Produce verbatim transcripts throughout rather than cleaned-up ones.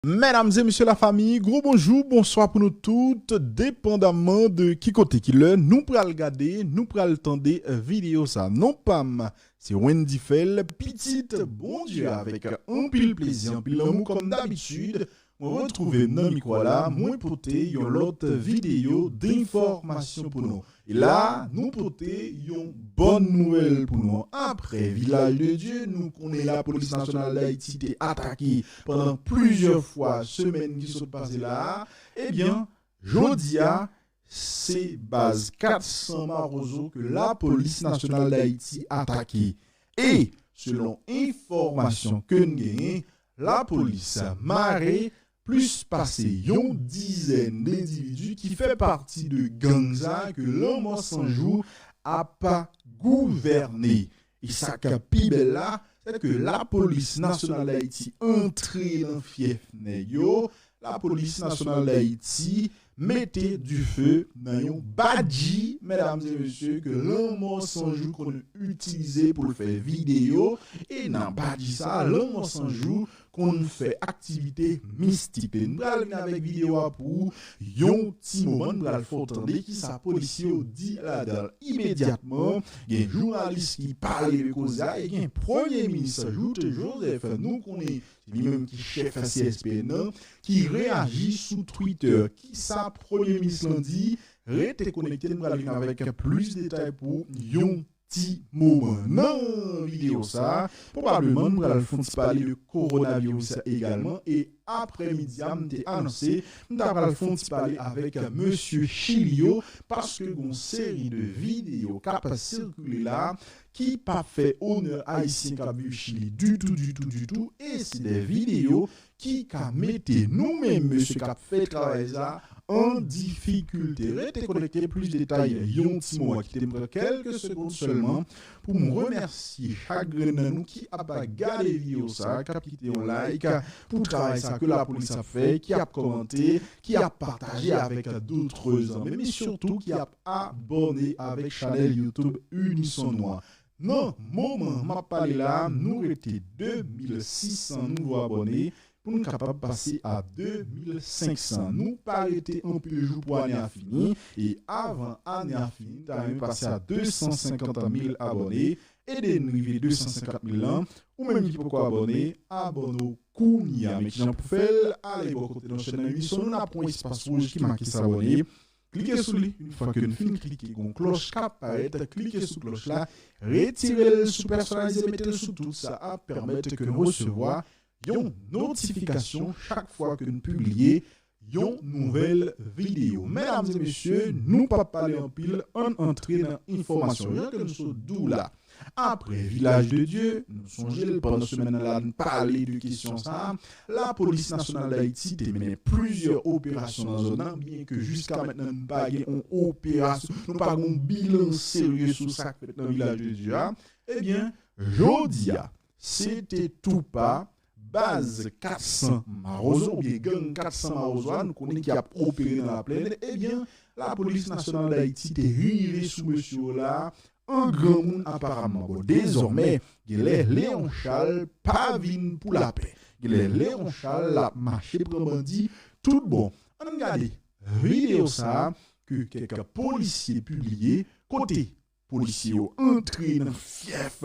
Medam e mesye, lafanmi, gwo bonjou, bonswa pou nou tout, depandaman de ki kote, ki lè nou pral gade, nou pral tande videyo sa. Non pa m se Wendy Fèl, pitit Bondye avèk anpil plezi, anpil lanmou kòm dabitid. Mwen retwouve m nan mikwo a la, mwen pote yon lòt videyo denfòmasyon pou nou. E la, nou pote yon bòn nouvèl pou nou. Apre Vilaj de Dye, nou konnen Lapolis Nasyonal Dayiti te atake pandan plizyè fwa semèn ki sot pase la a. Ebyen, jodi a, se baz kat san Mawozo ke Lapolis Nasyonal Dayiti atake. E, selon enfòmasyon ke n genyen, lapolis mare plis pase yon dizèn endividi ki fè pati de gang sa a ke Lanmò San Jou ap gouvène. E sa k pi bèl la, se ke Lapolis Nasyonal Dayiti antre nan fyèf nèg yo. Lapolis Nasyonal Dayiti mete dife nan yon badji, medam e mesye, ke Lanmò San Jou konn itilize pou l fè videyo. E nan badji sa a, Lanmò San Jou konn fè aktivite mistik. N pral vin avèk videyo a pou yon ti moman, n pral fè w tande kisa polisye yo di ladan l. Imedyatman, gen jounalis ki pale de koze a, e gen Premye Minis Jouthe Joseph, nou konnen se li menm ki chèf C S P N nan, ki reyaji sou Twitter. Kisa Premye Minis lan di? Rete konekte, n pral vin avèk plis detay pou yon ti moman. Nan videyo sa a, pwobableman, n pral fè yon ti pale de kowonaviris egalman. E aprè midi a, m te anonse, m ta pral fè yon ti pale avèk mesye Chilio, paske gon seri de videyo k ap sikile la, ki pa fè onè Ayisyen k ap viv Chili ditou, ditou, ditou. E se de videyo ki ka mete nou menm, mesye k ap fè travay sa, an difikilte. Rete konekte, plis detay yon ti moman. Kite m pran kèlke segonn sèlman pou m remèsye chak grenn nan nou ki ap gade videyo sa, k ap kite yon like pou travay sa ke lapolis ap fè, ki ap kòmante, ki ap pataje avèk dòt zanmi, men sitou ki ap abòne avèk chanèl YouTube Unison nou an. Nan moman m ap pale la, nou rete de mil sis san nouvo abòne pou nou kapab pase a de mil senk san. Nou pa rete anpil jou pou ane a fini, e avan ane a fini, n ta renmen pase a de san senkant mil abòne. Ede n rive de san senkant mil lan. Ou menm ki poko abòne, abòne w kounye a. Men kijan pou fè l? Ale bò kote nan chèn nan Unison nou, n ap wè yon espas wouj ki make s'abonner. Klike sou li. Yon fwa ke n fin klike, gon klòch k ap parèt. Klike sou klòch la, retire l sou pèsonalize, mete l sou tout. Sa ap pèmèt ke n resevwa yon notifikasyon chak fwa ke n pibliye yon nouvèl videyo. Medam e mesye, nou p ap pale anpil, ann antre nan enfòmasyon. Jan ke n sot di w la, apre Vilaj de Dye, nou sonje l, pandan semèn nan la, n pale de kesyon sa a. Lapolis Nasyonal Dayiti te mennen plizyè operasyon nan zòn nan, byenke jiska mentnan n pa gen yon operasyon, nou pa gen yon bilan serye sou sa k fèt nan Vilaj de Dye a. Ebyen, jodi a, se te tou pa baz kat san Mawozo, oubyen gang kat san Mawozo a, nou konnen ki ap opere nan Laplèn, ebyen, Lapolis Nasyonal Dayiti te rive sou mesye yo la, an granmoun aparaman. Bon, dezòmè, genlè Leon Charles pa vin pou lapè. Genlè Leon Charles ap mache pran bandi tout bon. Ann gade videyo sa a ke kèk polisye pibliye, kote polisye yo antre nan fyèf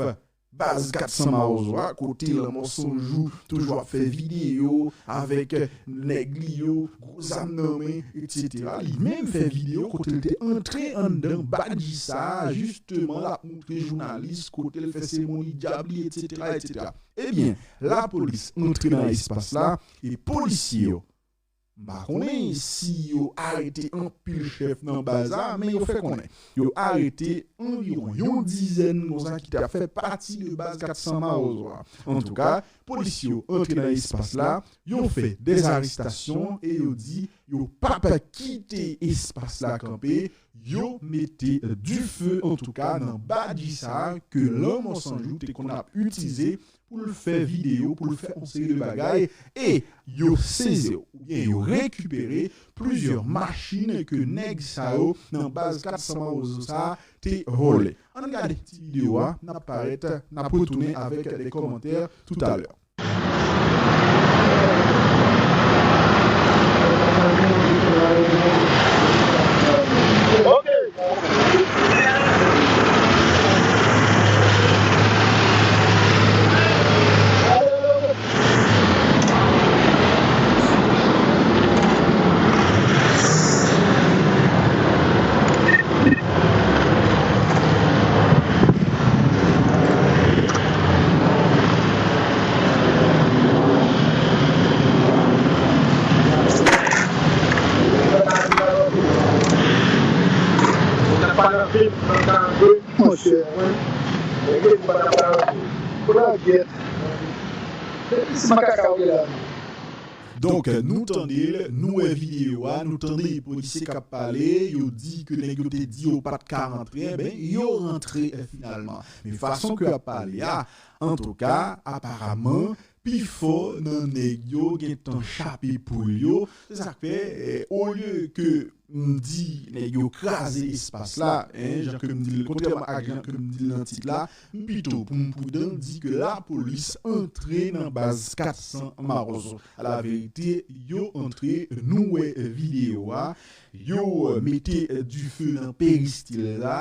baz kat san Mawozo a, kote Lanmò San Jou toujou ap fè videyo avèk nèg li yo, gwo zam nan men, etsetera. Li menm fè videyo kote l te antre anndan badji sa a, jisteman, l ap montre jounalis kote l fè seremoni dyab li, etsetera, etsetera. Ebyen, lapolis antre nan espas la, e polisye yo, m pa konnen si yo arete anpil chèf nan baz la, men yo fè konnen yo arete anviwon yon dizèn konsa ki t ap fè pati de baz kat san Mawozo a. Antouka, polisye yo antre nan espas la, yo fè dèzarestasyon e yo di yo p ap kite espas la kanpe, yo mete dife, antouka, nan badji sa a ke Lanmò San Jou te konn ap itilize pou l fè videyo, pou l fè yon seri de bagay, e yo sezi oubyen yo rekipere plizyè machin ke nèg sa yo nan baz kat san Mawozo sa a te vòlè. Ann gade ti videyo a, n ap parèt, n ap retounen avèk de kòmantè toutalè. Monchè, mwen, nèg yo pa ka pale. Pou la gyèt. Depi si makaka ou la. Donk, nou tande l, nou wè videyo a, nou tande polisye k ap pale, yo di ke nèg yo te di yo pa t ka rantre, ben, yo rantre, eh, finalman. Men fason ke y ap pale a, antouka, aparaman, pifò nan nèg yo gentan chape poul yo. Se sa k fè, eh, olye ke m di nèg yo kraze espas la, en, jan ke m di l, kontrèman ak jan ke m di l nan tit la, m pito pou m pridan di ke lapolis antre nan baz kat san Mawozo. Alaverite, yo antre, nou wè videyo a, yo mete dife nan peristil la,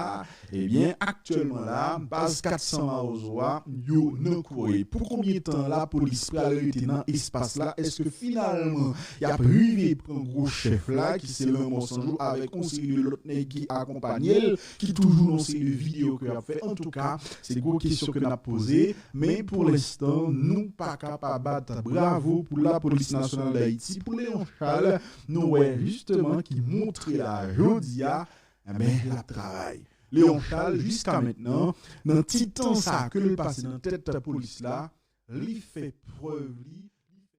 ebyen, aktyèlman la, baz kat san Mawozo a, yo nan kouri. Pou konbyen tan lapolis pral rete nan espas la? Èske finalman y ap rive pran gwo chèf la, ki se Lanmò San Jou, avèk yon seri de lòt nèg ki akonpanye l, ki toujou nan yon seri de videyo ke y ap fè? Antouka, se gwo kesyon ke n ap poze, men pou lenstan, nou pa ka pa bat bravo pou Lapolis Nasyonal d Ayiti, pou Leon Charles. Nou wè jisteman ki montre la jodi a, enben, l ap travay. Leon Charles, jiska mentnan, nan ti tan sa ke l pase nan tèt polis la, li fè prèv li